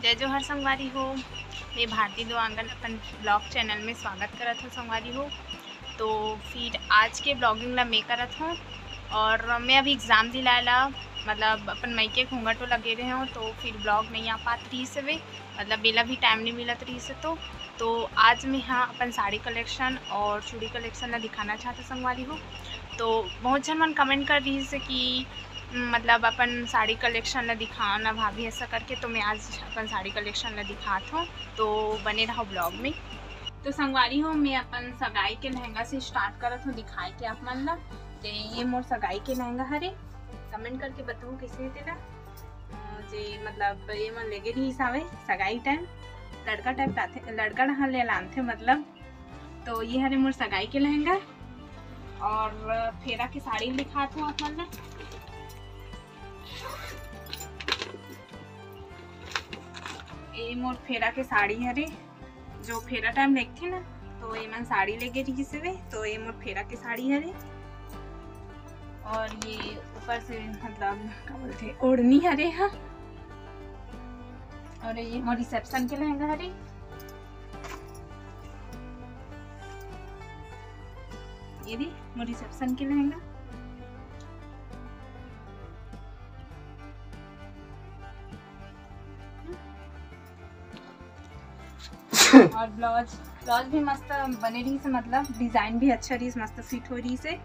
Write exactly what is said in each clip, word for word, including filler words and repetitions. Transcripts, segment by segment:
जय जोहार संगवारी हो, मैं भारती देवांगन अपन ब्लॉग चैनल में स्वागत करत हूँ संगवारी हो। तो फिर आज के ब्लॉगिंग ला मैं करत हूँ और मैं अभी एग्जाम दिलाए ला, मतलब अपन मइके घूंघट लगे रहे हूँ, तो फिर ब्लॉग नहीं आ पात रही से वे, मतलब बेला भी टाइम नहीं मिलत रही से। तो तो आज मैं हाँ अपन साड़ी कलेक्शन और चूड़ी कलेक्शन ला दिखाना चाहत हूँ संगवारी हो। तो बहुत झन मन कमेंट कर रही से कि मतलब अपन साड़ी कलेक्शन ला दिखाओ ना भाभी ऐसा करके, तो मैं आज अपन साड़ी कलेक्शन ला दिखात हूँ। तो बने रहो ब्लॉग में। तो संगवारी हो, मैं अपन सगाई के लहंगा से स्टार्ट करत हूँ दिखाए के आप मन ला। ते ये मोर सगाई के लहंगा हरे, कमेंट करके बताओ कैसे हे तेला। अ, जे मतलब ये मन लेगे रहिस हावे सगाई टाइम, लड़का टाइप लाथे, लड़का डहार ले लानथे मतलब। तो ये हरे मोर सगाई के लहंगा और फेरा के साड़ी दिखात हूँ आप मन ला। ये मोर फेरा के साड़ी हरे, जो फेरा टाइम लेगथे ना, तो ये मन साड़ी लेगे रहिस हवे, तो ये मोर फेरा के साड़ी हरे। और ये ऊपर से मतलब का बोलथे, ओढ़नी हरे हा। और ये मोर रिसेप्शन के लहंगा हरे, ये दी मोर रिसेप्शन के लहंगा। और ब्लाउज, ब्लाउज भी मस्त बने रहिस हे, मतलब डिजाइन भी अच्छा रहिस हे, मस्त फिट हो रहिस हे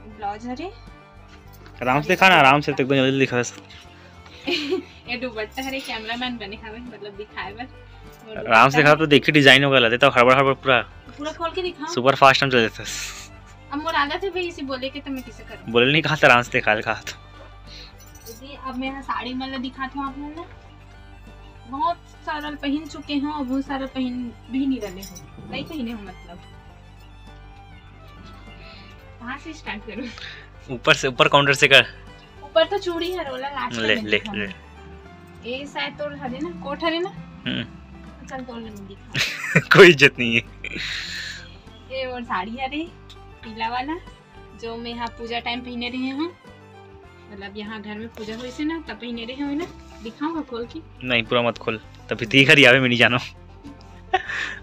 ब्लाउज हरे। आराम से दिखा ना, आराम से, तो एकदम जल्दी दिखा। ये दुपट्टा हरे, कैमरामैन बने हवे, मतलब दिखाए बर। और आराम से दुपट्टा दिखा, तो देखी डिजाइन होगा, लगता है हड़बड़ हड़बड़ पूरा। पूरा खोल के दिखा। सुपर फास्ट हम चल जाते हैं। अब मोर आदत है भाई, इसे बोले के तो मैं किसे करूँ? बोले नहीं कहा था, आराम से दिखा, दिखा तो। जी, अब मैं यहाँ साड़ी मन ला दिखात हूँ आप मन ला। बहुत सारा पहिन चुके हो और बहुत सारा पहिन भी नहीं रहे हो, नहीं पहिने हो मतलब। कहाँ से स्टार्ट करूँ? ऊपर से, ऊपर काउंटर से कर। ऊपर तो चूड़ी है, रोला लास्ट ले, में ले, दिखाऊँ। ले। ये शायद तोर हरे ना, कोट हरे ना? हम्म। चल तोर ले, मैं दिखाऊँ। कोई इज्जत नहीं है। ये और साड़ी हरे, पीला वाला, जो मैं यहाँ पूजा टाइम पहिने रहे हूँ, मतलब यहाँ घर में पूजा होइस हे ना, तब पहिने रहे हूँ ना। दिखाऊंगा खोल के? नहीं, पूरा मत खोल, तभी तीख हरी आवे, मैं नहीं जानो।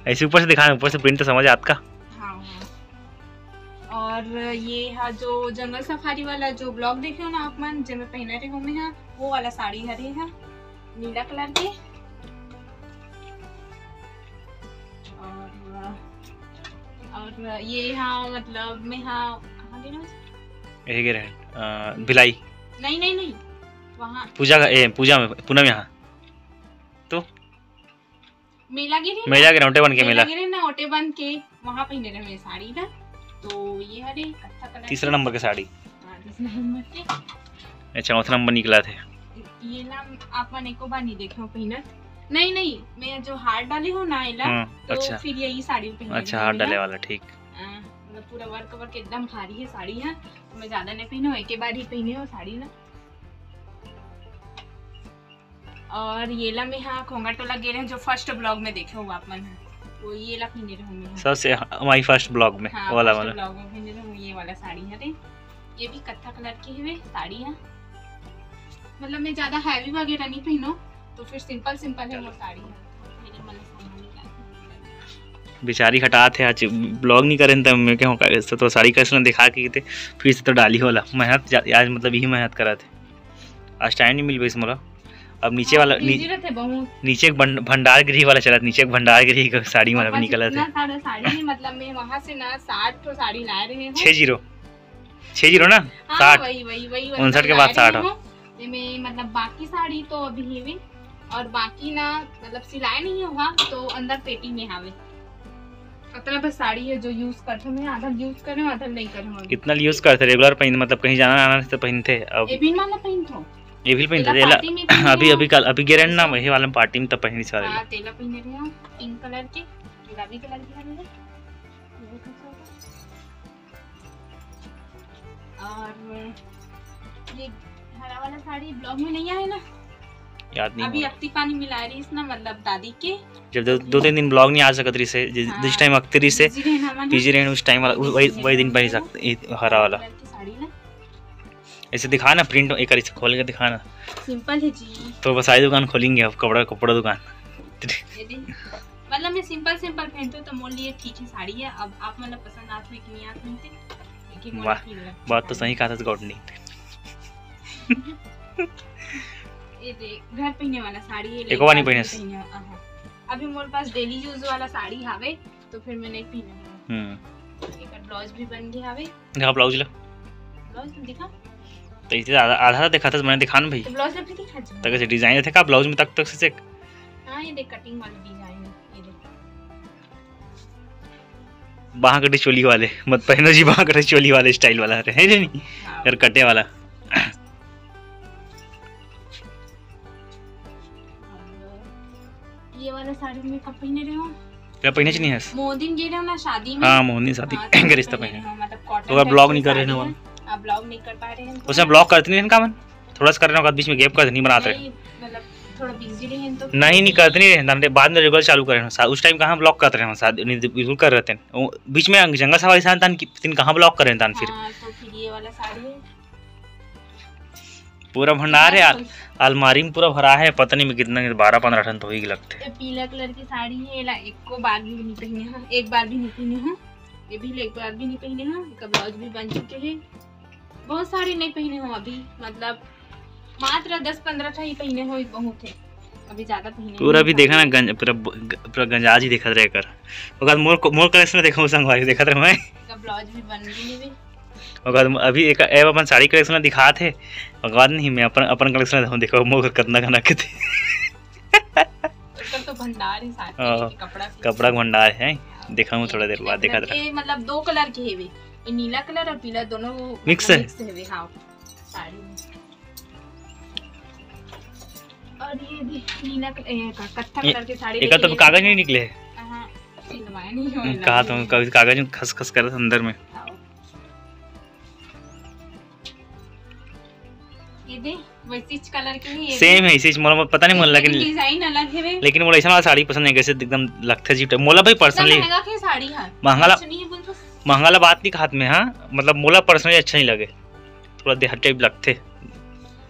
ऐसे ऊपर से दिखा, ऊपर से प्रिंट तो समझ आत का। हाँ, हाँ। और ये हा जो जंगल सफारी वाला जो ब्लॉग देखे हो ना आप मन, जे मैं पहिने रहे हूँ मैं, हाँ, वो वाला साड़ी हरे हा, नीला कलर के। और, और ये हाँ, मतलब मैं हाँ, कहाँ गे रहे? यही गे रहे, अ, भिलाई। नहीं, नहीं, नहीं, वहाँ। पूजा का, ए, पूजा में, पूनम यहाँ। तो? मेला गे रहे ना? मेला गे रहे, ओटे बन के मेला मेला। गे रहे ना, ओटे बन के, वहाँ पहिने रहे साड़ी ना। तो ये हरे कत्था कलर तीसरा के। नंबर के साड़ी। हाँ, तीसरा नंबर के। अच्छा, चौथा नंबर निकला थे। ये ना आप मन एको बार नहीं देखे हो पहिनत। नहीं, नहीं, मैं जो हार डाले हो ना एला, हाँ, तो अच्छा। फिर यही साड़ी पहने अच्छा, रहे हार हैं डाले ना। वाला, ठीक। हाँ, मतलब पूरा वर्क वर्क एकदम भारी है साड़ी है, तो मैं ज्यादा नहीं पहने हो, एक ही बार ही पहने हो साड़ी ना। और ये ला मैं हाँ खोंगा टोला गे रहे, जो फर्स्ट ब्लॉग में देखे हो आप मन, वो ये ला पहने रहूँ मैं। सबसे my first vlog में हाँ, वाला first वाला। ब्लॉग में पहने रहूँ ये वाला साड़ी हरे। ये भी कत्था कलर की हवे साड़ी है, मतलब मैं ज्यादा हैवी वगैरह नहीं पहनू, तो फिर सिंपल सिंपल है वो साड़ी है। मेरे मन से नहीं लागे। बेचारी हटात हे, आज ब्लॉग नहीं करें त मैं कहूँ का, तो साड़ी कैसे दिखा के ते फिर से तो डाली होला। मेहनत जा-, आज मतलब यही मेहनत करत हे, आज टाइम नहीं मिल पाइस मोला। अब नीचे हाँ, वाला, busy नी-, रहते बहुत। नीचे एक भंड-, भंडार गृह वाला चलत, नीचे एक भंडार गृह का साड़ी मन अभी पापा निकलत हे। इतना सारा साड़ी है, मतलब मैं वहाँ से ना साठ ठो साड़ी लाए रहे हूँ। छः जीरो, छः जीरो ना? हाँ, साठ। वही, वही, वही, उनसठ के बाद लाए रहे साठ हो। हूँ। जेमे मतलब बाकी साड़ी तो अभी हेवे और बाकी ना मतलब सिलाई नहीं हुआ तो अंदर पेटी में हावे। अतना बस साड़ी है जो use करथो मैं, आधा use करे हूँ, आधा नहीं करे हूँ। कितना use करथे? Regular पहिन, मतलब कहीं जाना आना रहिथे तो पहिनथे। अब ये भी ना, ना पहिनथो। ये भी पहिनथे, एला एला party में पहिने अभी, हूँ। अभी कल, अभी गिरन ना, वही वाला में party में तब पहिनी सारे हाँ, ला। तेला पहिने रहे हूँ, pink colour के, गुलाबी colour के हवे। और ये हरा वाला साड़ी ब्लॉग में नहीं आए ना? याद नहीं अभी मोला। अक्ति पानी मिला रही इस ना, मतलब दादी के। जब दो, दो तीन दिन ब्लॉग नहीं आ सकत रही से, जि-, हाँ। जिस टाइम अक्ति रही से, busy रहना मन busy है। रहना उस टाइम वाला, busy वही, रहना वही दिन मन पहन है। सकते, ये हरा वाला। कलर की साड़ी ना। ऐसे दिखा ना, प्रिंट एक बार इसे खोल के दिखा ना। सिंपल है जी। तो बस आई दुकान खोलेंगे अब, कपड़ा, कपड़ा दुकान। ये दे, मतलब मैं सिंपल सिंपल पहनती हूँ तो मोर लिए ठीक है साड़ी है। अब आप मतलब पसंद आत हो कि नहीं आत हो, लेकिन मोर वाह, ठीक लगता है बात तो साड़ी। सही कहा था गौटनी। ये दे, घर पहने वाला साड़ी है, एको बार नहीं लेकिन पहने। पहने हूँ, हाँ। अभी मोर पास डेली यूज वाला साड़ी हावे, तो फिर मैं नहीं पहने हूँ। हम्म। एक ब्लाउज भी बन गया हावे। दिखा ब्लाउज ला। ब्लाउज में दिखा, तो इसे आधा, आधा दिखा था, मैंने दिखा ना भाई। तो ब्लाउज में भी दिखा जी। तक ऐसे डिजाइन थे का ब्लाउज में, तक तक से check। हाँ, ये देख, कटिंग वाली डिजाइन है, ये देख। बांह कटी चोली वाले मत पहनो जी, बांह कटी चोली वाले स्टाइल वाला है, है नहीं? हाँ। यार, कटे वाला। ये वाला साड़ी में कब पहने रहे हो? क्या पहने च नहीं है? मोहन दिन गए रहे हो ना शादी में? हाँ, मोहन दिन शादी हाँ, तो के रिश्ता पहने पहने। रहे हो, मतलब कॉटन तो अगर टाइप ब्लॉग की नहीं कर रहे साड़ी ना है। आप ब्लॉग नहीं कर पा रहे हैं तो उसमें ब्लॉग करते नहीं रहन का मन, थोड़ा सा कर रहे हो, बीच में गैप कर नहीं बनाते रहे। नहीं, मतलब थोड़ा बिजी रहे हैं तो नहीं, नहीं करते नहीं रहन, बाद में रेगुलर चालू कर रहे हो। सा-, उस टाइम कहाँ ब्लॉग करते रहे हो, शादी नहीं तो बिल्कुल कर रहे थे। वो बीच में जंगल सफारी से आन तान कि-, तीन कहाँ ब्लॉग कर रहे हैं तान फिर। हाँ, तो फिर ये वाला साड़ी है। पूरा भंडार है, आल-, बिल्कुल। अलमारी में पूरा भरा है, पता नहीं मैं कितना, बारह पन्द्रह ठन तो ही लगते। ये पीला कलर की साड़ी है, एला एको बार भी नहीं पहने हूँ, एक बार भी नहीं पहने हूँ, ये भी एक बार भी नहीं पहने हूँ। इसका ब्लाउज भी बन चुके हैं, बहुत साड़ी नहीं पहने हूँ अभी, मतलब मात्र दस पन्द्रह ठा ही पहने हूँ, बहुत है, अभी ज्यादा पहने पूरा नहीं भी हूँ देखा ना साड़ी। गंज, पूरा ब-, ग-, पूरा गंजाज ही देखा रहेगा। ओकर मोर को-, मोर कलेक्शन देखो संगवारी, देखत रहे मैं। इसका ब्लाउज भी बन गई है। ओकर बाद अभी एक ऐप अपन साड़ी कलेक्शन दिखात है, ओकर बाद नहीं मैं अपन, अपन कलेक्शन देखो, देखो मोर कतना घना के थे। उसका तो भंडार है साथ हाँ, में, कपड़ा से। कपड़ा के भंडार है, देखा हूँ थोड़ा देर बाद, देखा ये मतलब दो कलर के हेवे, ये नीला कलर और पीला दोनों मिक्स मतलब है? मिक्स हेवे, हाँ, साड़ी में। और ये भी नीला कलर, ए, का-, कत्था ये- कलर के साड़ी, एक तो लेकिन कागज ये- नहीं निकले है। हाँ, सिलवाए नहीं हो कहा तुम कभी कागज में खस खस करत अंदर में। ये दे, वैसे कलर के ही, ये सेम है, इसी मोला पता नहीं मोला, लेकिन डिजाइन अलग है वे। लेकिन मोला ऐसा वाला साड़ी पसंद है, कैसे एकदम लगता है जी। मोला भाई पर्सनली महंगा के साड़ी है, महंगा ला कुछ नहीं बोल तो। महंगा ला बात नहीं कहा मैं, हाँ, मतलब मोला पर्सनली अच्छा नहीं लगे, थोड़ा देहात टाइप लगते।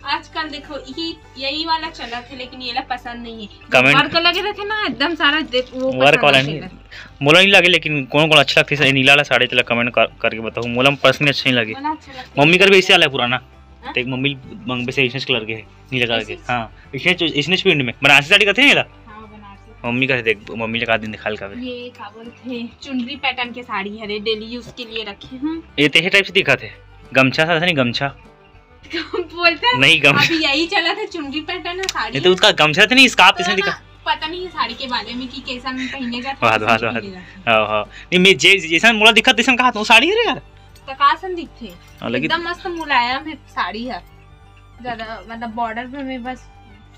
आजकल देखो यही, यही वाला चलत है, लेकिन ये ला पसंद नहीं है। Comment- वर्क लगे रखे ना एकदम सारा, देख वो वर्क पसंद वाला आथे नहीं, ला। मोला नहीं लगे, लेकिन कौन कौन अच्छा लगता है नीला वाला साड़ी, तेला कमेंट कर, करके बताओ। मोला पर्सनली अच्छा नहीं लगे। मला अच्छा लगता है। मम्मी कर भी ऐसे वाला है पुराना, हाँ? देख मम्मी मंगबे से इसने कलर के है, नीला कलर के। ऐसे? हाँ, इसने इसने प्रिंट में बनारसी साड़ी कहते हैं नीला। हाँ, बनारसी। मम्मी का देख, मम्मी का दिन दिखा का। ये का बोलते हैं, चुनरी पैटर्न के साड़ी है रे, डेली यूज के लिए रखे हूँ। ये तेहे टाइप से दिखा थे, गमछा सा नहीं, गमछा। बोलते हैं, नहीं, गमछा। अभी यही चला था, चुनरी पैटर्न है साड़ी। ये तो उसका गमछा था नहीं, स्कार्फ जैसे तो दिखा। ना, पता नहीं है साड़ी के बारे में कि कैसा पहनेगा, वाह, कैसा वाह, नहीं वाह। पहनेगा। हाँ, हाँ। नहीं, मैं जे जैसा मोला दिखा, तैसा कहा तो साड़ी है रे यार। तो कासन दिखते, हाँ, लेकिन एकदम मस्त मुलायम है साड़ी है, ज्यादा मतलब बॉर्डर पे में बस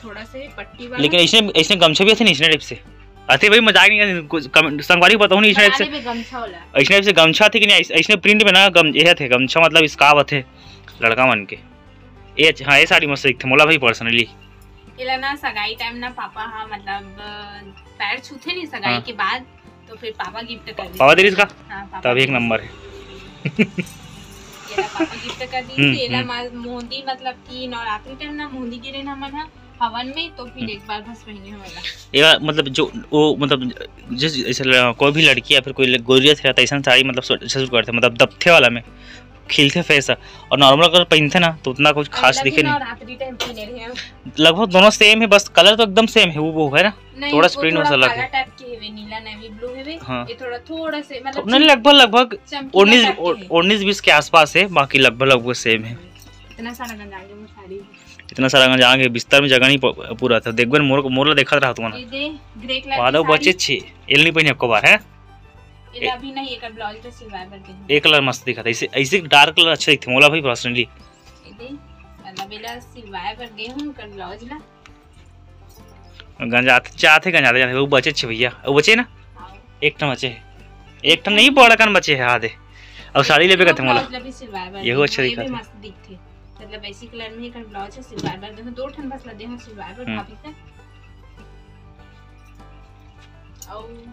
थोड़ा से पट्टी वाला। लेकिन ऐसे, ऐसे गमछा भी आथे नहीं, इसने टाइप से आथे भाई, मजाक नहीं कर, कुछ कमेंट संगवारी बताओ नहीं, इसने टाइप से, बनाने में गमछा वाला। इसने टाइप से गमछा थे कि नहीं, ऐस-, ऐसने प्रिंट में ना गम ये थे, गमछा मतलब स्कार्फ थे लड़का मन के। ये अच्छा, हाँ, ये साड़ी मस्त दिखते मोला भाई पर्सनली। एला ना सगाई टाइम ना पापा, हाँ, मतलब अ, पैर छूथे नहीं सगाई हाँ। के बाद, तो फिर पापा गिफ्ट कर दी। पापा दे रही इसका? हाँ, पापा तब एक दे नंबर है। ये ला पापा गिफ्ट कर दी हम्म, थी, ये ला हम्म। मा-, मोहंदी मतलब कि नवरात्रि टाइम ना मोहंदी गिरे ना मन ह हवन में, तो फिर हम्म। एक बार बस पहने हो वाला। ये मतलब जो वो मतलब जिस जैसे ल-, कोई भी लड़की या फिर कोई ल-, गोरिया थे रहता ऐसा साड़ी मतलब सु-, अच्छा सूट करते मतलब दबथे वाला में खिलते फेस और नॉर्मल अगर पहनते ना तो उतना कुछ खास अलग दिखे ही नहीं। नवरात्रि टाइम पहने रहे हैं। लगभग दोनों सेम है, बस कलर तो एकदम सेम है, वो वो है ना। नहीं, थोड़ा वो print में थोड़ा सा अलग काला है। टाइप के हेवे, नीला नेवी ब्लू हेवे। हाँ। ये थोड़ा, थोड़ा से मतलब नहीं, लगभग लगभग चमकीला उन्नीस टाइप के है। उन्नीस बीस के आसपास है, बाकी लगभग लगभग सेम है। इतना सारा गंजा गया वो साड़ी। इतना सारा गंजा आगे बिस्तर में जगह नहीं प-, पूरा था। देख बन मोर मोर ला देखत रहा तुम्हारा। ये दे, ग्रे कलर वादा की बचे साड़ी। छे, एल नहीं पहने को बार है। एला भी नहीं, एकर ब्लाउज तो सिलवाए बर देहूं। एक कलर मस्त दिखा था, इसे ऐसे डार्क कलर अच्छा दिखते मोला भाई पर्सनली। ये दे, मतलब एला सिलवाए बर देहूं, एकर ब्लाउज ला। गंजा आते जाते गंजा आते जाते वो बचे छे भैया, वो बचे ना, हाँ। एक ठन बचे है, एक ठन नहीं पड़ा कन बचे है आधे। और साड़ी लेबे कथे मोला। ब्लाउज ला भी सिलवाए बर यहू देहूं, अच्छा ये दिखा भी था। मस्त दिखते, मतलब ऐसी कलर में एकर ब्लाउज है, सिलवाए बर देहूं, दो ठन बस ला देहूं सिलवाए बर हम्म। भाभी से। और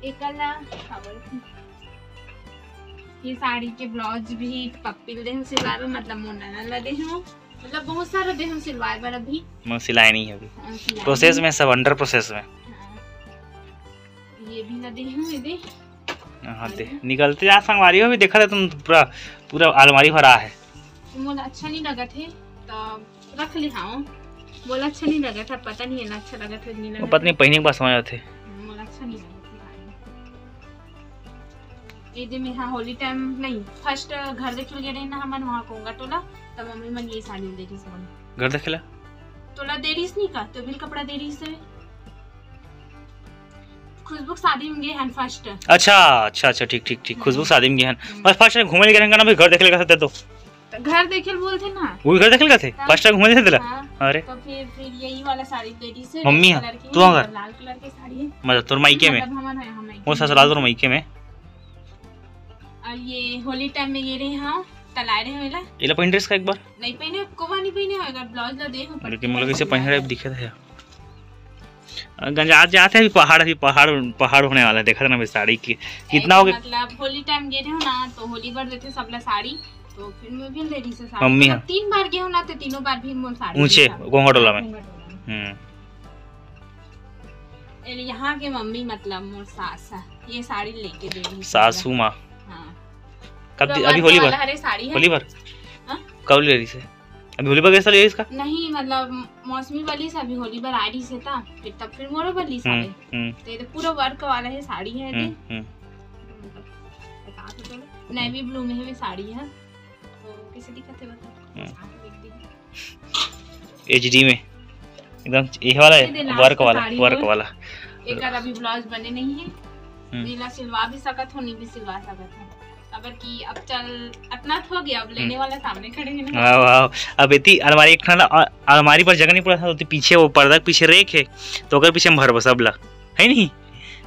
एकर ला, हाँ, बोल। ये साड़ी के ब्लाउज भी पप्पी ल दे हूँ सिलवाए बर, मतलब मोर ननद ला दे हूँ, मतलब बहुत सारा दे हूँ सिलवाए बर। अभी मैं सिलाए नहीं है अभी, हाँ, सिलाई प्रोसेस नहीं। में, सब अंडर प्रोसेस में। हाँ। ये भी ला दे हूँ, ये दे। हाँ, दे। अरे। निकलते जा संगवारी हो, अभी देखा था तुम पूरा, पूरा अलमारी भरा है। मोला अच्छा नहीं लगत है, तो रख ले। हाँ, मोला अच्छा नहीं लगत है, पता नहीं है ना अच्छा लगत है, नहीं वो लगत पत्नी है। पहने के बाद समझ आते। मोला अच्छा नहीं लगत है। ये दे, मैं हाँ होली टाइम नहीं, फर्स्ट घर देखे गे रहे ना हमन वहाँ कोंगा टोला, तब मम्मी मन ये साड़ी दे रही मन। घर देखे ला? तोला दे रहीस नहीं का, तो भी कपड़ा दे रहीस है। खुशबू के शादी में गए हन फर्स्ट। अच्छा, अच्छा, अच्छा, ठीक, ठीक, ठीक। खुशबू के शादी में गए हन। हम्म। बस फर्स्ट टाइम घूमे ले गए हन ना भाई, घर देखे ले का तो। तो घर देखे ल बोलथे ना। वो घर देखे ले का थे? तब। फर्स्ट टाइम घूमे ले थे तेला? हाँ। अरे। तो फिर, फिर यही वाला साड़ी दे रहीस है, मम्मी रेड है, कलर की तू है, अगर लाल कलर की साड़ी है। मतलब तोर मायके में? मतलब हमन है, हम मायके वो में। ससुराल तोर मायके में? और ये होली टाइम में ये रहे, हाँ, तलाए रहे मेला। एला पहन रहीस का एक बार? नहीं पहने, कोवा नहीं पहने, अगर ब्लाउज ला दे हूँ, लेकिन मोला कैसे पहने रहे दिखे थे। गंजा जाते हैं, अभी पहाड़, अभी पहाड़, पहाड़ होने वाला है। देखा था ना अभी साड़ी की, कितना हो गया? मतलब होली टाइम गे रहे हो ना, तो होली बर देते सबला साड़ी, तो फिर मैं भी ले रही से साड़ी। मम्मी मतलब हाँ। तीन बार गे हो ना, तो तीनों बार भी मोर साड़ी ऊंचे, दिखा। घोंघा टोला में। घोंघा टोला में। हम्म। ए, यहाँ के मम्मी मतलब मोर सास है, ये साड़ी लेके दे रही है सासू सबला। माँ। हाँ। कब दि-, अभी होली बर? हरे साड़ी है। होली बर? हाँ? कब ले रही से? अभी होली बर कैसा ले रही इसका? नहीं, मतलब मौसमी वाली से अभी होली बर आ रही से था, फिर तब फिर मोरो बर ली साड़ी। हम्म। तो ये तो पूरा वर्क वाला है, साड़ी है ये। हम्म, हम्म। बता तो चलो, नेवी ब्लू में है भी साड़ी है, तो कैसे दिखत है बता? हम्म। साथ में देख दी। एचडी में एकदम ये वाला है, ये दे last वर्क का वाला, साड़ी वर्क हो। वाला। एकर अभी ब्लाउज बने नहीं है। हम्म। नीला सिलवा भी सकत हो, नहीं भी सिलवा सकत हो। अगर कि अब चल, अतना तो हो गया, अब लेने हम्म। वाला सामने खड़े हैं ना। वाह, वाह। अब इतनी अलमारी, एक ठन अ-, अलमारी पर जगह नहीं पड़ा था, तो पीछे वो पर्दा के पीछे रेक है, तो ओकर पीछे में भरबो सब ला, है नहीं?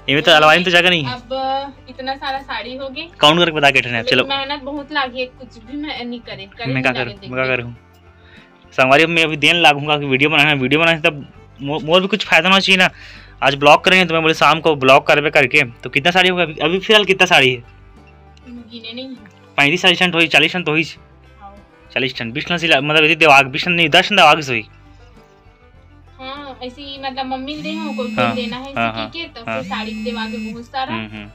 एमे तो अब अलमारी में तो जगह नहीं है। अब इतना सारा साड़ी हो गई। काउंट करके बता के ठन है, चलो। मेहनत बहुत लागी है, कुछ भी मैं नहीं करे, करे मैं नहीं का लागे, करूँ? देख मैं का ले। करूँ? संगवारी, मैं अभी देन लागूंगा कि वीडियो बनाना, वीडियो बनाने तब मो-, मोर भी कुछ फायदा होना चाहिए ना। आज ब्लॉग करेंगे तो मैं बोले शाम को ब्लॉग करबे करके, तो कितना साड़ी होगा अभी? अभी फिलहाल कितना साड़ी है? गिने नहीं है। पैंतीस चालीस ठन तो होई, चालीस ठन तो होई। हाँ। चालीस ठन, बीस ठन सिला, मतलब यदि देवाग, बीस ठन नहीं, दस ठन देवाग से होई। हाँ, ऐसे ही मतलब मम्मी ने दे हो, कोई कोई हाँ, देना है हाँ, इसी हाँ, के, तो हाँ। फिर साड़ी देवा के बहुत सारा। हम्म, हम्म।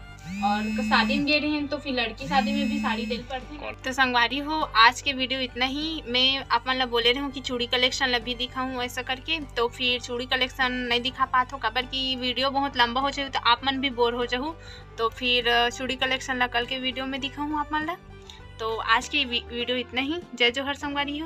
और क-, शादी में गए रहे तो फिर लड़की शादी में भी साड़ी देल पड़थे। तो संगवारी हो, आज के वीडियो इतना ही। मैं आप मन ला बोले रहूँ कि चूड़ी कलेक्शन ला भी दिखाऊँ ऐसा करके, तो फिर चूड़ी कलेक्शन नहीं दिखा पात हो, काबर कि वीडियो बहुत लंबा हो जाहू तो आप मन भी बोर हो जाहू। तो फिर, अ, चूड़ी कलेक्शन ला कल के वीडियो में दिखाऊँ आप मन ला। तो आज के वी-, वीडियो इतना ही। जय जोहार संगवारी हो।